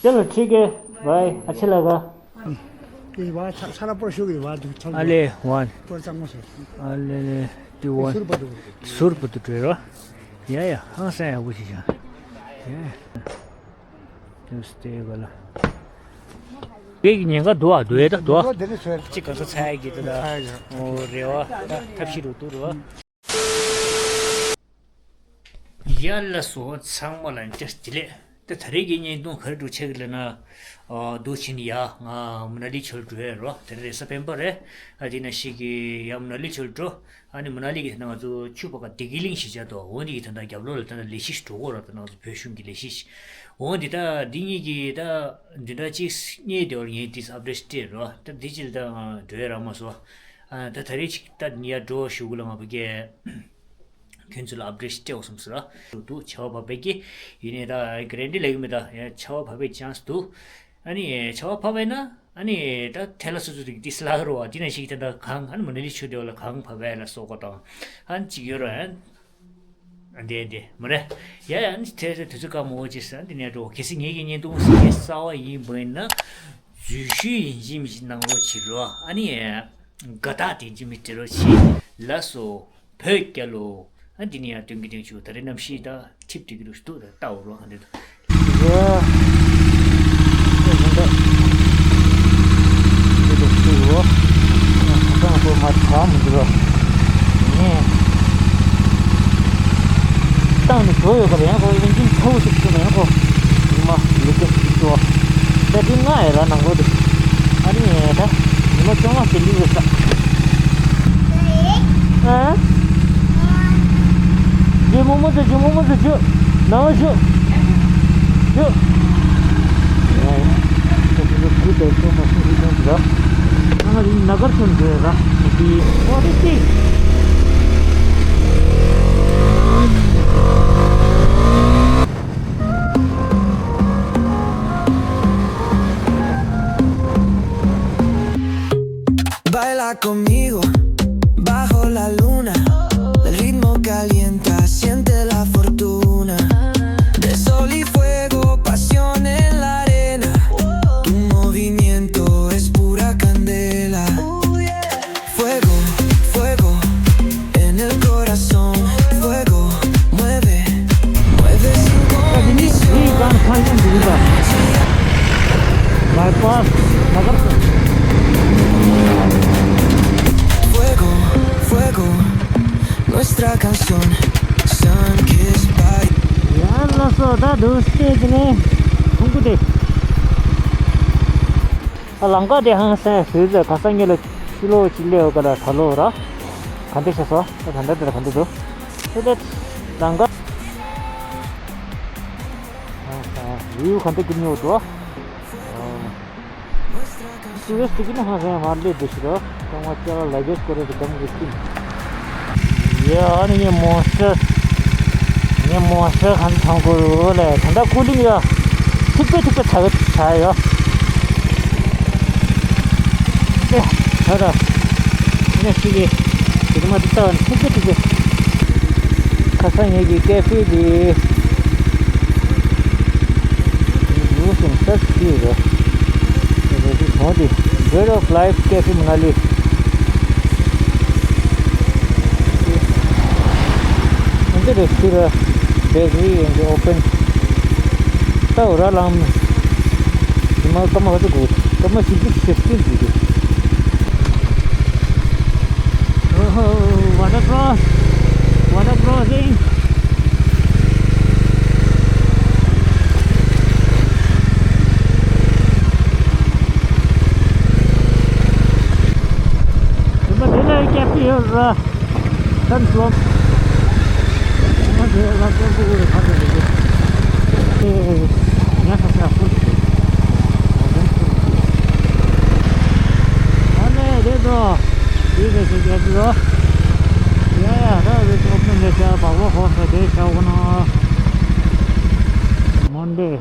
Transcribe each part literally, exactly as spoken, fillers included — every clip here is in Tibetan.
चलो, ठीक है भाई, अच्छे लगा। ये वहाँ छ-, छाला पर शुरू हुई, वहाँ जो छाला आ ले, वन। पर चंगो से। आ ले, ले, टू, वन। सुर पर दो। सुर पर तो ट्रेरो। या, या, हाँ, सही है, वो चीज़ है। या, या। Tuesday वाला। ये ཉེན་ཁ་འདུག་ཨ། འདུག་ཨེ། ད་འདུག་ཨ། འདུག་ཨ། དེ་ནི་ཚོད། གཅིག་ག་ཚོད་ཚ་ཡ་གི་ད་ད། ཨོ་རེད་བ། ད་ཐབས་ཤེས་རུ་འདུག་རེད་བ། ཡ་ལ་སོ་ཚང་མ་ལ་བཀྲ་ཤིས་བདེ་ལེགས། ད་ད་རེས་ཀྱི་བརྙན་ཐུང་ག་རེ་འགྲོ་ཆེ་གི་ལ་ན། ཨ་འདུག་ཕྱིན་ཡ་ང་མུ་ན་ལི་ཆོལ་འགྲོ་ཡ་རོ། དེ་རེས་གཟའ་སྤེན་པ་རེད། ཨ་དེ་ན་ཞིག་གི་ཡ་མུ་ན་ལི་ཆོལ་འགྲོ། ཨ་ནི་མུ་ན་ལི་གི་དེ་ན་ང་ཚོ་ཆུ་བ་ག་བདེ་སྐྱིད་གླིང་ཞེས་བྱ་དོ། འོ་འདི་གི་དེ་འདྲ་རྒྱབ་ལོགས་ལ་དེ་འདྲ་ལས་གཞི་ཞིག་འགྲོ་གོ་ར། དེ་ན་ང་ཚོ་བོད་གཞུང་གི་ལས་གཞི་ཞིག་འོ་འདི་ད་འདི་གཉིས་ཀྱི་ད་འདི་འདྲ་གཅིག་རྙེད་དེ་བར་ངས་འདི་ཨབ་ཌེཊ་སྤྲད་རོ། ད་འདི་ཅིག་ད་ང་འགྲོ་ཡ་རག་མ་སོང་། ཨ་ད་ད་རེས་ཅིག་ད་ཡར་འགྲོ་ཞུ་གི་ལ་ང་བ་གས། ཁྱོད་ཚོ་ལ་ཨབ་ཌེཊ་སྤྲད་འོ་སོང་ཟེར་ར། འདུག་འདུག་བྱ་བ་བབས་པའི་ཀི་ཡིན་ནས་ད་ག་རེ་འདྲི་ལས་གི་མི་ད་ཡ་བྱ་བ་བབས་པའི་ཅན་སི་འདུག་ཨ་ནི་བྱ་བ་བབས་པས་ན་ཨ་ནི་ད་ཐལ་ལ་སོ་སོ་དེ་ཏིས་ལ་རོ་བ་དེ་ན་ཞིག་དེ་འདྲ་གང་ཨ་ནི་མ་ནི་ལི་ཆུ་དེ་བ་ལ་གང་བབས་པས་ལ་སོགས་པ་དང་ཨ་ནི་ཅིག་ཡོད་ར། ཨ་འདི་འདི་མ་རེད། ཡ་ཡ་ཨ་ནི་དེ་དེ་ཚོ་བཀའ་མོ་ཅི་ས་འདི་ནས་འགྲོ་གལ་སྲིད་ངེད་ཀྱི་བརྙན་ཐུང་ཟིན་གྱི་གསར་བ་ཡིན་པ་ཡིན་ན་འཛུལ་ཞུགས་ཡིན་གཅིག་མིན་གཅིག་གནང་རོགས་བྱེད་རོགས། ཨ་ནི་དགའ་རྟགས་དེ་ཡིན་གཅིག་མིན་སྤྲད་རོགས་བྱེད་ལགས་སོ། བོད་རྒྱལ་ལོ། ཨ་འདི་ནི་ཡང་སྟོན་གྱི་སྟོན་ཆུ་ད་རེས་གནམ་གཤིས་ད་ཁྲིབ་ཏི་གི་རུ་སྟུ་ད་ལྟ་འོ་རོ་ཨ་འདི་ད། ཡ། ད་ད་ད། འདི་ད་སྟུ་རོ། ཡང་ཁ་སང་ཁོ་མ་ཆ་མི་འདུག་རོ། ནི། ཏང་ནི་བྲོ་ཡོད་པ་རེད། ཡང་ཁོ་ཡིན་གཅིག་ཁ་བོ་ཞིག་བྱུང་ན་ཡང་ཁོ་ཉི་མ་ལུག་གེ་ཞིག་འགྲོ། ད་དེ་ང་ཡི་ར་ནང་ལོ་དེ། ཨ་ནི་ད་ཉི་མ་བཅོ་ལྔ་ཞིག་ལུས་ཡོད་ས། ཨ། ཇེ་མོ་མོ་ཟེར་ཇེ་མོ་མོ་ཟེར་ཇུ། ནང་ལ་ཇུ། ཇུ། ཨ་ད་དེ་ལ་ཁུ་དེ་ཚོ་མ་སུ་རི་དང་འདྲ། ང་ལ་ཡིན་ན་གར་ཚོན་འདྲ་ར། དེ་ཨོ་དེ་དེ། Baila conmigo bajo la luna, el ritmo calienta, siente la fortuna. De sol y fuego, pasión en la arena, tu movimiento es pura candela. Fuego, fuego, en el corazón, fuego, mueve, mueve sin condición. Fuego, fuego, nuestra canción, Sun Kiss Bye. ཡ་ལགས་སོ། ད་དུང་སྟེ་དེ་ནས་ཁུང་ཁུ་དེ། ཨ་ལམ་ཀ་དེ་ཧང་སང་ཟེར་ཟེར་ག་ས་ངེད་ལ་ཕྱི་ལོགས་ཅིག་སླེབས་ཡོད་ག་ལ་གྲྭ་ལོག་ར། ག་འདྲ་བྱས་སོ། ད་ད་འདྲ་དེ་ལ་ག་འདྲ་འདུག་ད་ད་ལམ་ཀ་ཧང་སང་ཡུལ་ག་འདྲ་གི་ཉོ་འདུག་ཨ། སུ་རེ་སུ་གི་ན་ཧང་སང་མར་སླེབས་འདུག་ཞིག་ར། ཀྲང་མ་ཅ་ལ་ལ་གེ་སྐོར་རེ་དེ་གམ་གི་སྟེང་། ཡ་ཨ་ནི་ངའི་མོན་སི་ཊར། ངའི་མོན་སི་ཊར་གང་ཚང་གོ་རུ་ལས་ད་ལྟ་ཀུ་ལིང་ཡ། ཐིག་པའི་ཐིག་པའི་ཚ་གི་ཚ་ཡོ། ཨེ་ད་ད། ངས་ཤི་གི་དེ་མ་དེ་ལྟ་བ་ནི་ཐིག་པའི་ཐིག་པའི། ཁ་སང་ངེད་ཀྱི་ཀེ་ཧྥེ་དེ། ཡུ་སུང་ས་ཤི་རེད། འོ་དེ། Bread of Life Cafe Manali། འདི་རེ་སུ་ར་bakery and open། ད་འོ་ར་ལམ། དེ་མ་སྐར་མ་ག་ཚོད་དགོས། སྐར་མ་བཞི་བཅུ་ཞེ་བདུན་ཞིག་འདུག་ཨོ་ཧོ། Water cross. Water crossing. དེ་མ་དེ་ལ་ཀེ་ཧྥེ་ཡོད་ར། Sun Slope. དེ་མ་དེ་ལ་ཀེ་ཧྥེ་ཡོད་ར། ཁ་ཚ་རེད། ཨེ་ཉ་ས་ས་ཧུར་ཏེ། ཨ་ནེ་རེད་དོ། དེ་རེད་ཟེར་གྱི་རེད་དོ། ཡ་ཡ་ད་རེད་དོ། ཨོ་ཕན་རེད་ཤག་བག་བག་ཧོ་ས་དེ་ཤག་གོ་ན། Monday.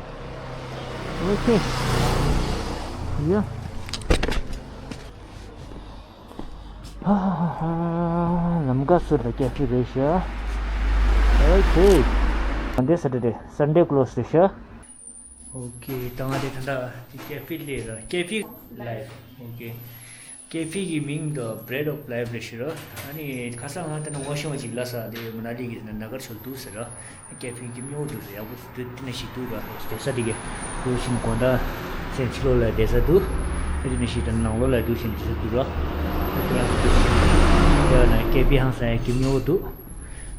Okay. Yeah. ལམ་ཀ་སུ་ར་ཀེ་ཧྥེ་རེད་ཤག Okay. Monday, Saturday, Sunday close རེད་ཤག་ཨོ་ཀེ། ད་ང་དེ་ད་ལྟ་དེ་ཀེ་ཧྥེ་སླེབས་ར། ཀེ་ཧྥེ་ལའིབ། ཨོ་ཀེ། ཀེ་ཧྥེ་གི་མིང་དེ་Bread of Life རེད་ཤག་ར། ཨ་ནི་ཁ་སང་ང་ད་ནི་ངོ་ཤེས་པ་ཅིག་ལ་ས་དེ་མ་ན་ལི་གི་ན་གར་ཆོལ་འདུག་ཟེར་ར། ཀེ་ཧྥེ་སྐྱིད་པོ་འདུག་ཟེར། ཡག་པོ་འདུག་དེ་ནས་ཤི་འདུག་ར། བསྡད་ས་དེ་གི་འདུག་ཤིང་དགོང་དག་སེམས་ཕྱི་ལོགས་ལ་བསྡད་ས་འདུག་དེ་ནས་ཤི་ད་ནང་ལོགས་ལ་འདུག་ཤིང་བསྡད་ས་འདུག་ར། དེ་ན་ཀེ་ཧྥེ་ཧང་སང་ཡ་སྐྱིད་པོ་འདུག་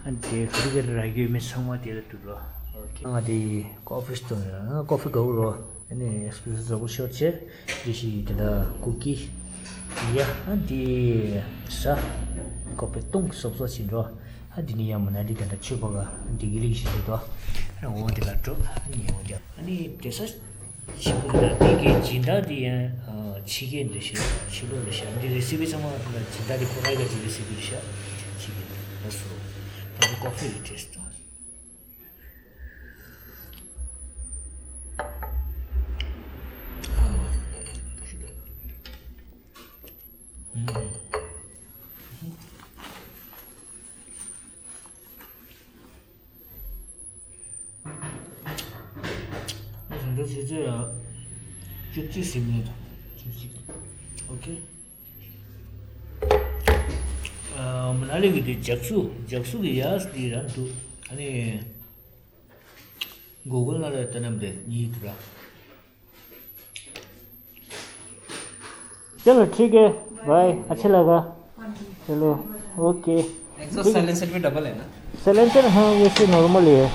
ཨ་ནི་དེ་ག་རེ་ག་རེ་རག་གི་ཡོད་མེད་ཚང་མ་དེ་ལ་འདུག་ར། ང་དེ་ཀོ་ཧྥི་སྟོན་ར། ཀོ་ཧྥི་དགའ་བོ་རོ། ཨ་ནི་ཨེག་སི་པི་རེ་སི་རྫོགས་པོ་ཤོར་ཆེ། དེ་བཞིན་དེ་འདྲ་ཀུ་ཀི། ཡ་ཨ་འདི་ས། ཀོ་ཧྥི་བཏུང་སོབ་སོབ་བྱིན་རོ། ཨ་འདི་ནི་ཡ་མ་ན་འདི་དེ་འདྲ་ཆོས་པ་ག་འདི་གི་རིགས་ཤིག་རེད་དོ། ཨ་འོ་འདི་ལ་འགྲོ། ཨ་ནི་འོ་འདི་ཨ་ནི་དེ་ས་ཆེ་པོ་འདི་འདི་གི་སྦྱིན་བདག་འདི་ཡང་ཕྱི་རྒྱལ་འདི་ཤི་ཕྱི་ལོགས་ལ་ཤ་འདི་རེ་སི་པི་ཚང་མ་ལ་སྦྱིན་བདག་འདི་ཁོ་ར་ག་འདི་རེ་སི་པི་རེད་ཤ། ཕྱི་རྒྱལ་ལ་སོ། ད་ནི་ཀོ་ཧྥི་ལ་ཏེ་སི་ཏོ། འདི་ཚོ་ཡང་བཅུ་གཅིག་ཟིན་མེད་དང་བཅུ་གཅིག་ཨོ་ཁེ། ཨ། མ་ན་ལི་གི་དེ་ཇག་སུ་ཇག་སུ་གི་ཡ་སི་དེ་རང་འདུག་ཨ་ནི་གུ་གུལ་ནང་ལ་ལྟ་ན་འདི་གཉིས་འདུག་ར། चलो ठीक है भाई, अच्छे लगा। चलो, okay. Exhaust silencer भी डबल है ना? साइलेंसर, हाँ, वैसे नॉर्मल ही है।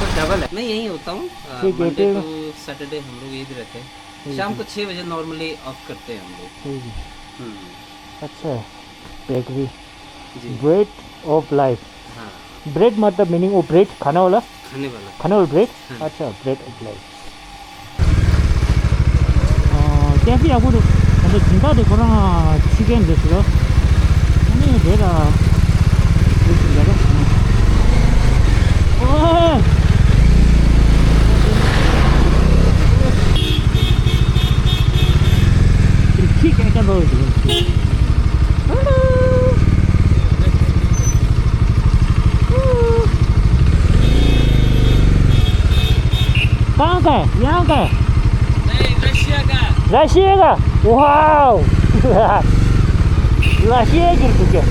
तो डबल है। मैं यहीं होता हूँ। ठीक है, मंडे टू सैटरडे हम लोग यहीं रहते हैं। शाम को छः बजे नॉर्मली ऑफ करते हैं हम लोग। हम्म। अच्छा, बेकरी। जी। Bread of life. हाँ। ब्रेड मतलब मीनिंग वो ब्रेड खाने वाला? खाने वाला। खाने वाला ब्रेड? हाँ। अच्छा, ब्रेड ऑफ लाइफ। ཨོ། ཀེ་ཧྥེ་ཡག་པོ་འདུག་ད་ལྟ་སྦྱིན་བདག་དེ་ཁོ་རང་ཕྱི་རྒྱལ་འདྲ་ཞིག་རེད། ཨ་ནི་དེ་ལ་དེ་ཞིག་ལ་རོགས། ཨོ། ཁྱི་སྐད་ཆ་འདྲ་བོ་ཞིག་རེད། कहाँ का है? यहाँ का है? नहीं, रशिया का। रशिया का? वाओ। रशिया की रुपये।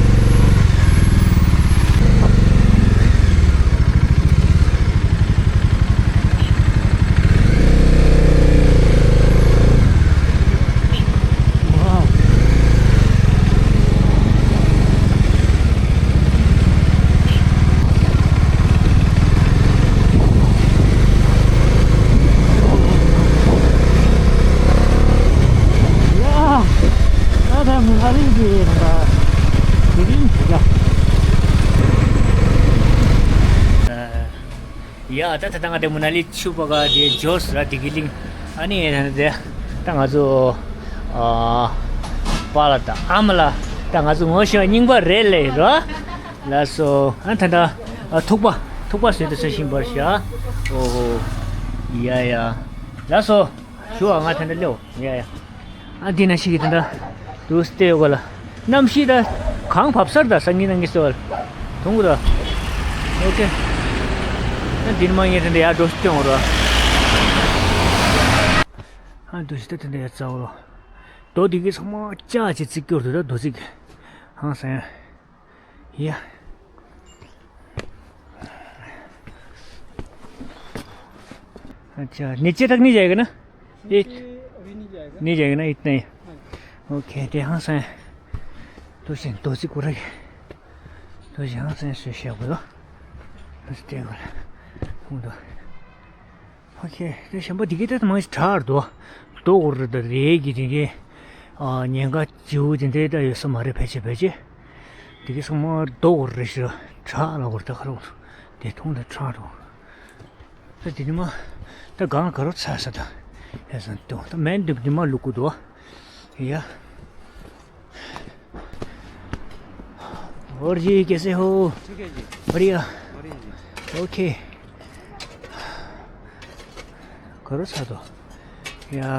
ཡ། ད་ད་ལྟ་ང་དེ་མ་ན་ལི་ཆུ་བ་ག་དེ་ཇོས་ར་དེ་གི་གླིང་། ཨ་ནི་དེ་ད་ང་ཚོ་ཨ་པཱ་ལགས་དང་ཨ་མ་ལགས་ད་ང་ཚོ་ངོ་ཤེས་རྙིང་པ་རེད་ལེ་རོ། ལགས་སོ། ཨ་ད་ད་ཨ་ཐུག་པ་ཐུག་པ་བཟོས་ཏེ་ཟ་བཞིན་པར་བཞག་ཨོ་ཧོ། ཡ་ཡ། ལགས་སོ། ཞུ་བ་ང་ད་ད་ལེའོ། ཡ་ཡ། ཨ་འདི་ན་ཞིག་གི་དེ་འདྲ་དུ་སྟེ་ཡོད་ག་ལ། གནམ་གཤིས་ད་གངས་བབས་སར་ད་སང་ཉིན་གནངས་ཀྱི་སོ་ལ་དུང་གུ་ད། ཨོ་ཁེ། ཨ་འདི་ནི་མ་ངས་དེ་འདྲ་ཡར་འགྲོ་སྟེ་ཡོང་ར། ཨ་འདུ་ཞིག་ད་དེ་འདྲ་ཡར་ཙའོ་ལོ། རྡོ་འདི་གི་ཚང་མ་ལྕགས་ཀྱི་རྩིག་སྐྱོར་དུ་ད་རྡོ་རྩིག་ཧང་སང་ཡ། अच्छा, नीचे तक नहीं जाएगा ना? ये अभी नहीं जाएगा। नहीं जाएगा ना इतना ही। हाँ। ओके, दे हाँ से। तो से दो से कुरा। तो से हाँ से से से बोलो। बस दे बोला। हम तो। ཨོ་ཁེ། དེ་གཞན་པ་འདི་གའི་ཐད་མང་ཞིག་དྲག་འདུག་རྡོ་འོར་དང་རས་ཀྱི་དེ་གའི་ཨ་ཉེན་ཁ་བྱིའུ་དེ་འདྲའི་ད་ཡོད་ས་མ་རེད། ཕལ་ཆེར་ཕལ་ཆེར་འདི་གའི་ཚང་མ་རྡོ་འོར་རེད་ཤག་དྲག་ལ་འོར་ད་ཁ་ལོ་དེ་མཐོང་ད་དྲག་འདུག་ད་དེ་ཉི་མ་ད་གང་ག་རོ་ཚ་ས་ད་ཡ་ས་འདུག་ད་མེན་འདི་ཉི་མ་ལུག་གུ་འདུག་ཡ། और जी, कैसे हो? ठीक है जी। बढ़िया। बढ़िया जी। ओके। करो सा तो। या।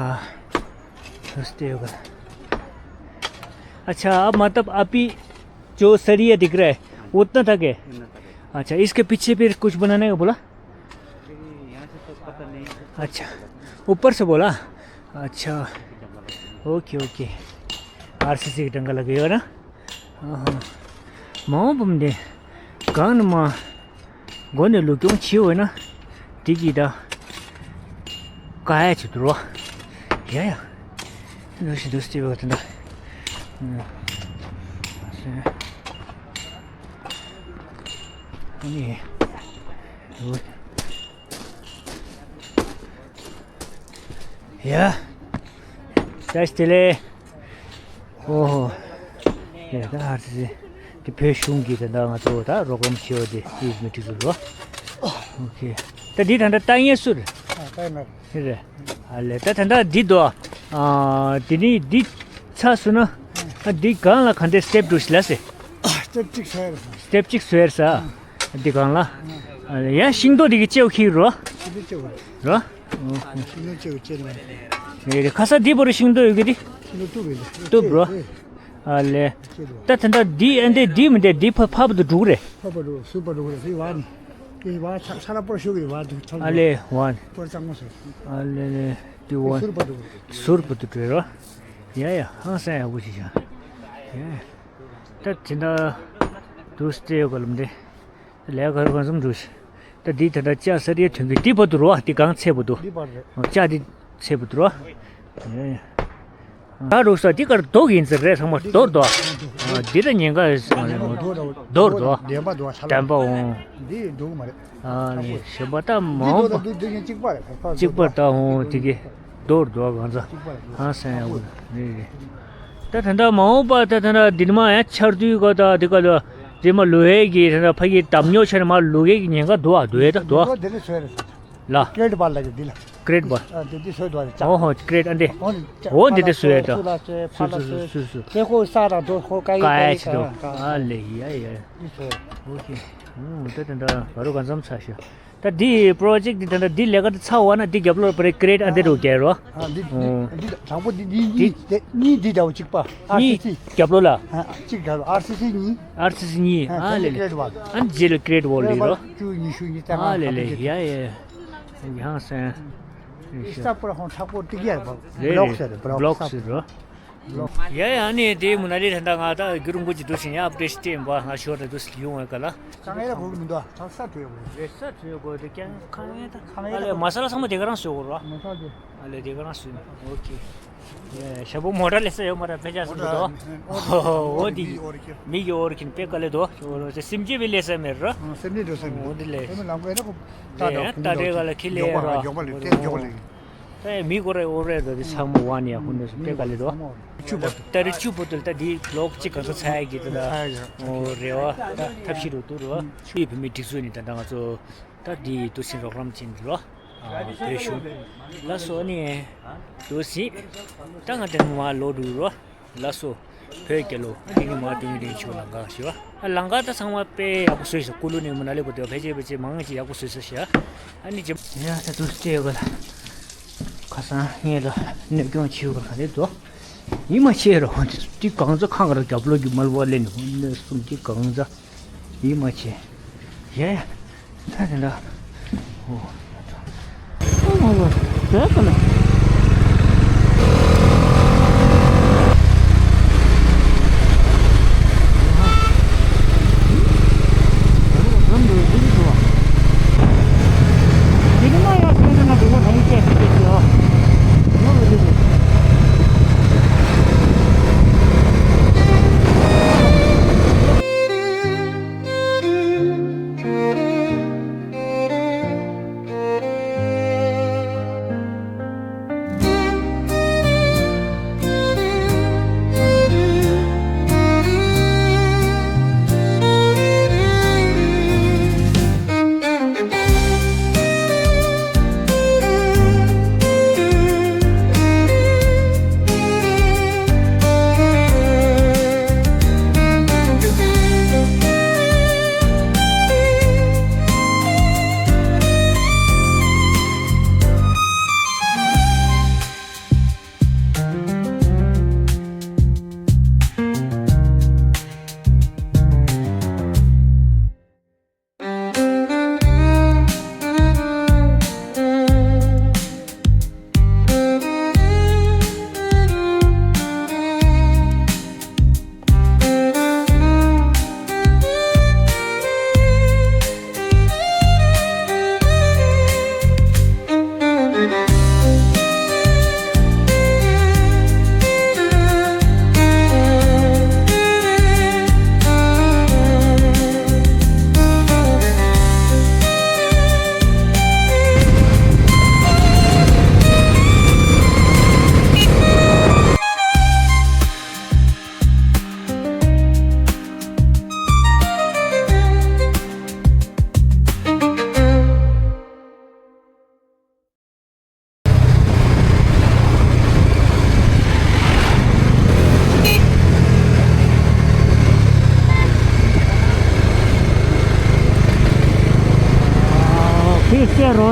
हंसते होगा। अच्छा, अब मतलब अभी जो सरिया दिख रहा है, उतना तक है? उतना तक है। अच्छा, इसके पीछे फिर कुछ बनाने का बोला? फिर यहाँ अच्छा, ऊपर से बोला। अच्छा, ओके, ओके। आरसीसी की टंका लगी हो ना? हाँ, हाँ। माओ बम दे। कान मा गोने लुक्यों छियो है ना? दिगी दा। काया चतुरो। या, या। दोस्ती, दोस्ती बहुत ना। हम्म। से। अनि। ཡ། བཀྲ་ཤིས་བདེ་ལེགས། ཨོ་ཧོ། ཡ་ད་ཧར་སི་སི། དེ་བོད་གཞུང་གི་དེ་འདྲ་ང་ཚོ་ད་རོགས་རམ་ཞུ་བ་དེ་ཨིས་མི་ཏིག་སུ་རོ། ཨོ་ཁེ། ད་འདི་ད་ལྟ་ལྟ་ངན་སུ་རེད། ཨ་ལྟ་ངན་རེད། ཨ་ལེ་ད་ད་ལྟ་འདི་དོ། ཨ་དེ་ནི་འདི་ཚ་སུ་ན། ཨ་འདི་གང་ལ་ག་འདྲའི་སི་ཊེབ་འགྲོ་ཤི་ལ་སེ། སི་ཊེབ་གཅིག་ཤར། སི་ཊེབ་གཅིག་སུ་ཡར་ས། འདི་གང་ལ། ཡ་ཤིང་ཏོག་འདི་གི་ལྕེའུ་ཁྱེར་རོ། འདི་ལྕེའུ། རོ། ཤིང་ཏོག་ལྕེའུ་ལྕེ་རེད། རེད་རེད། ཁ་ས་འདི་བོ་རུ་ཤིང་ཏོག་ཡོད་གི་འདི། ཤིང་ཏོག་ཏུབ་རེད། ཏུབ་རོ། ཨ་ལེ། ད་དེ་འདྲ་འདི་ཨ་འདི་འདི་མི་འདི་འདི་ཕ་ཕ་བུ་དུ་འགྲུག་རེད། ཕ་བུ་འགྲུག་ཟུར་པ་འགྲུག་རེད། ཟི་ཝན། ཟི་ཝན་ཆ་ཆ་ལ་པོར་ཤུག་གི་ཝན་དུ་ཐོན། ཨ་ལེ་ཝན། པོར་གཙང་མོ་ཟེར། ཨ་ལེ་ལེ། འདི་ཝན། ཟུར་པ་འགྲུག་རེད། ཟུར་པ་དུ་འགྲོ་རོ། ཡ་ཡ་ཧང་སང་ཡག་པོ་ཞིག་བྱ། ཡ། ད་དེ་འདྲ་དུ་སྟེ་གོ་ལམ་འདི། ལས་ཀ་གང་འཚམ་འགྲོ་ཞིག་ད་འདི་ད་ལྟ་ལྕགས་ས་རིའི་ཐོན་གི་འདི་བར་དུ་རོ། འདི་གང་ཚད་བར་དུ། འདི་བར་རེད། ལྕགས་འདི་ཚད་བར་དུ་རོ། ད་རུ་ས་འདི་གར་རྡོ་གིན་ཟེར་རེད་ཚང་མ་རྡོ་རྡོ། འདི་ད་ཉེན་ཁ་རྡོ་རྡོ། བདེན་པ་འདུག་བ་ཆ་ལ། བདེན་པ་འོང་། འདི་འགྲོ་གི་མ་རེད། ཨ་ནི་གཞན་པ་ད་མ་འོང་པ། འདི་འདུག་ད་འདུག་འདི་གཅིག་པ་རེད། གཅིག་པ་ད་འོང་དེ་གི། མདོར་བསྡུ་བ་གང་ཚ། ཧང་སང་ཡག་པོ་རེད་རེད། ད་ད་ལྟ་མ་འོངས་པ་ད་ད་ལྟ་འདི་ནི་མ་ཡང་ཆར་དུས་ག་ད་འདི་ག་ལ་འདི་མ་ལུ་ཧེ་གི་ད་ད་ཕ་གི་འདམ་ཉོ་ཆ་ནི་མ་ལུ་ཧེ་གི་ཉེན་ཁ་འདུག་ཨ་འདུག་ཨེ་ད་འདུག་ཨ། འདི་ནི་ཚོས་རེད། ལ། ཀྲེད་བར་ལ་གི་འདི་ལ། ཀྲེད་བར། ཨ་འདི་འདི་ཚོས་འདུག་ཨ། ཨོ་ཧོ་ཀྲེད་ཨ་འདི། འོ་འདི་འདི་ཚོས་ད། སུ་སུ་སུ་སུ། ཁེ་ཁོ་ས་དང་དོ་ཁོ་ཀ་ཡི་ཀ་ཡི་ཀ་ཡི་ཀ་ཡི། ཨ་ལེ་ཡ་ཡ། འདི་ཚོས། ཨོ་ཁེ། ཨོ་ད་ད་ད་བ་རུ་ག་འཛམ་ཚ་ཤོ། ད་འདི་པྲོ་ཇེཀ་འདི་ད་ལྟ་འདི་ལས་ཀ་འདི་ཚར་བ་ན་འདི་རྒྱབ་ལོགས་པ་རེད་ཀྲེད་ཨ་འདི་རུ་རྒྱལ་རོ། ཨ་འདི་འདི་ཨོ། འདི་དྲང་པོ་འདི་འདི་འདི་གཉིས་འདི་འདྲ་བོ་གཅིག་པ། ཨར་སི་སི། གཉིས་རྒྱབ་ལོགས་ལ། ཨ་གཅིག་རྒྱབ་ལོགས་ཨར་སི་སི་གཉིས། ཨར་སི་སི་གཉིས་ཨ་ཨ་དེ་ལེ་ནི་ལེ། ཀྲེད་བ། ཨ་འདི་རྗེས་ལ་ཀྲེད་བོ་ལེ་རོ། བཅུ་ཉི་ཤུ་ཉི་ཤུ་རྩ་ལྔ་ཨ་ལེ་ལེ་ཡ་ཡ། ཡང་སེང་། ཨི་སྟ་པུར་ཧོང་མཁྲེགས་པོ་ཏིག་ཡར་བ། རེད་རེད་བྷ་ལོག་ཟེར་རེད་བྷ་ལོག་ཟེར་རོ། ཡ་ཡ་ནི་དེ་མུ་ན་ལི་ད་ལྟ་ང་ད་རྒྱུ་རིང་པོ་ཅིག་འདུག་ཟིན་ཡ་ཨབ་ཌེཊ་སྟེ་ཡིན་པ་ང་ཞོར་ད་འདུག་ཡོང་བའི་ག་ལ། ཁང་ཨེ་ར་གོ་གི་མི་འདུག་ཨ། ས་ཐོས་དགོས་རེད། ས་ཐོས་དགོས་དེ་ཀྱང་ཁང་ཨེ་ད་ཁང་ཨེ་ཨ་ལེ་མ་ས་ལ་ཚང་མ་དེ་ག་རང་བཟོས་དགོས་ར། མ་ས་དེ། ཨ་ལེ་དེ་ག་རང་བཟོས་ནི་ཨོ་ཁེ། ཡ་ཞྭ་བོ་མོ་ཊ་ལས་ས་ཡོད་མ་ར་ཕེ་ཆ་སུ་འདུག་དོ། ཨོ་དེ་མི་གི་ཨོ་ར་ཁེ་ནི་པེ་ག་ལེ་དོ། སེམས་ཅན་བི་ལས་ས་མེད་ར། སེམས་ཅན་འགྲོ་ས་མེད། ཨོ་དེ་ལས། སེམས་ལམ་ཀ་ཨེ་ན་གོ། ད་ད་ད་རེ་ག་ལ་ཁེ་ལེ་ར། མགྱོགས་པ་ལས་དེ་མགྱོགས་པ་ལས། ད་མི་གོ་རེ་འོ་རེ་ད་དེ་ཚང་མ་བ་ནི་ཡ་ཁོ་ནས་སུ་པེ་ག་ལེ་རོ། ད་རེ་བཅུ་པོ་ཏུ་ད་དེ་ལོག་གཅིག་ག་ཚོད་ཚ་ཡ་གི་ད་ད་འོ་རེ་བ་ད་ཐབས་ཤེས་རུ་ཏུ་རོ། ཆུའི་བུད་མེད་སྒྲིག་འཛུགས་ནི་ད་ད་ང་ཚོ་ད་དེ་དུ་སིན་རོགས་རམ་ཅན་རོ། བོད་གཞུང་ལ་སོ་ནི་དུ་སིན་ད་ང་དེ་ནུ་མ་ལོ་རུ་རོ། ལགས་སོ། བོད་རྒྱལ་ལོ། ཨ་དེ་ནི་མ་དུང་དེ་ཆུ་ལང་ཀ་ཞུ་བ། ཨ་ལང་ཀ་ད་ཚང་མ་དཔེ་ཡག་པོ་བཟོས་ཤག་ཀུ་ལུ་ནི་མུ་ན་ལི་བུ་དེ་བ་ཕལ་ཆེར་ཕལ་ཆེར་མང་ཆེ་ཡག་པོ་བཟོས་ཤག་ཨ་ནི་ཅི། ཡ་ད་དུ་སྟེ་ག་ལ། ཁ་སང་ངས་ལ་གནོད་སྐྱོན་བྱེད་ག་ལ་རེད་དོ། ཡིད་མ་ཆེས་རོ། འདི་གང་ཚ་ཁང་ག་ར་རྒྱབ་ལོག་གི་མལ་བ་ལེན་ནི་གསུམ་འདི་གང་ཚ། ཡིད་མ་ཆེས། ཡ་ཡ། ད་དེ་འདྲ། ཨོ། ཨོ་མ་ལོ། དེ་ལྟ་ན།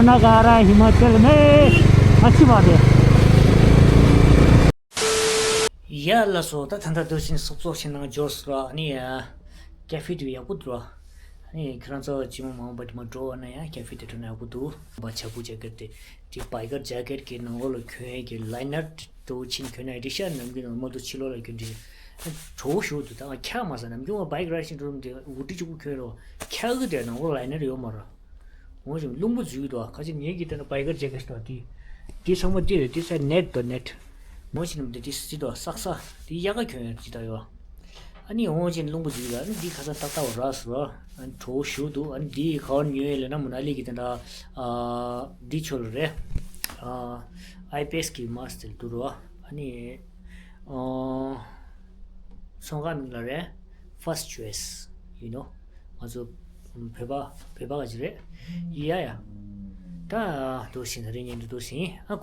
नजारा हिमाचल में अच्छी बात है। ཡ་ལགས་སོ། ད་ད་ལྟ་འདུག་སེ་སོབ་སོབ་བྱས་ནས་འབྱོར་སོང་། ཨ་ནི་ཡ། ཀེ་ཧྥེ་དེ་ཡག་པོ་འདུག་ཨ་ནི་ཁྱེད་རང་ཚོ་ཅི་མོ་མང་པོ་དེ་མ་འགྲོ་བ་ན་ཡ་ཀེ་ཧྥེ་དེ་འགྲོ་ན་ཡག་པོ་འདུག་བ་ཆ་བུ་ཇེ་ཀེཊ་དེ། དེ་བྷའི་ཀར་ཇེ་ཀེཊ་གི་ནང་ལོགས་ལ་གྱོན་ཡས་ཀྱི་ལའི་ནར་དེ་ཕྱིན་གྱོན་ན་ཡ། དེ་ཤ་ནམ་རྒྱུན་ནང་མ་གཏོགས་ཕྱི་ལོགས་ལ་གྱོན་དེ་བྲོ་བོ་ཞིག་འདུག་ད་ང་འཁྱག་མ་ཟ། ནམ་རྒྱུན་ང་བྷའི་ཀ་རའི་ཌི་བྱེད་དུས་དེ་ཧུ་ཌི་གཅིག་པུ་གྱོན་རོགས། འཁྱག་གི་དེ་ནང་ལོགས་ལའི་ནར་ཡོད་མ་རེད། འོ་ཞིག་རླུང་བུ་འཛུལ་འདུག་ཁ་ཅིག་ངེད་ཀྱི་དེ་ན་བྷའི་ཀར་ཇེ་ཀེཊ་དང་དེ། དེ་ཚང་མ་དེ་རེད། དེ་ས་ནེཊ་དང་ནེཊ། འོ་ཞིག་ནམ་དེ་དེ་སི་དང་སག་ས་དེ་ཡག་ག་གྱོན་ཡོད་ཅི་ད་ཡོད། ཨ་ནི་འོ་ཞིག་རླུང་བུ་འཛུལ་ལ་ཨ་ནི་དེ་ཁ་ས་ཏག་ཏག་ར་སོ། ཨ་ནི་བྲོ་བོ་ཞིག་འདུག་ཨ་ནི་དེ་ག་བར་ཉོས་ཡོད་ལབ་ན་མོ་ན་ལི་གི་དེ་འདྲ། ཨ་དེ་ཆོ་ལ་རེད། ཨ་ཨའི་པི་ཨེས་གི་མཱསྐ་དེ་འདུག་རོ། ཨ་ནི། ཨ། ཚོང་ཁང་མིང་ལ་རེད། First Choice, you know. ང་ཚོ་བོད་པ་བོད་པ་ག་ཅིག་རེད། ཡ་ཡ། ད་འདུག་སེ་ན་རེ་ཉན་དུ་འདུག་སེ་ཨ།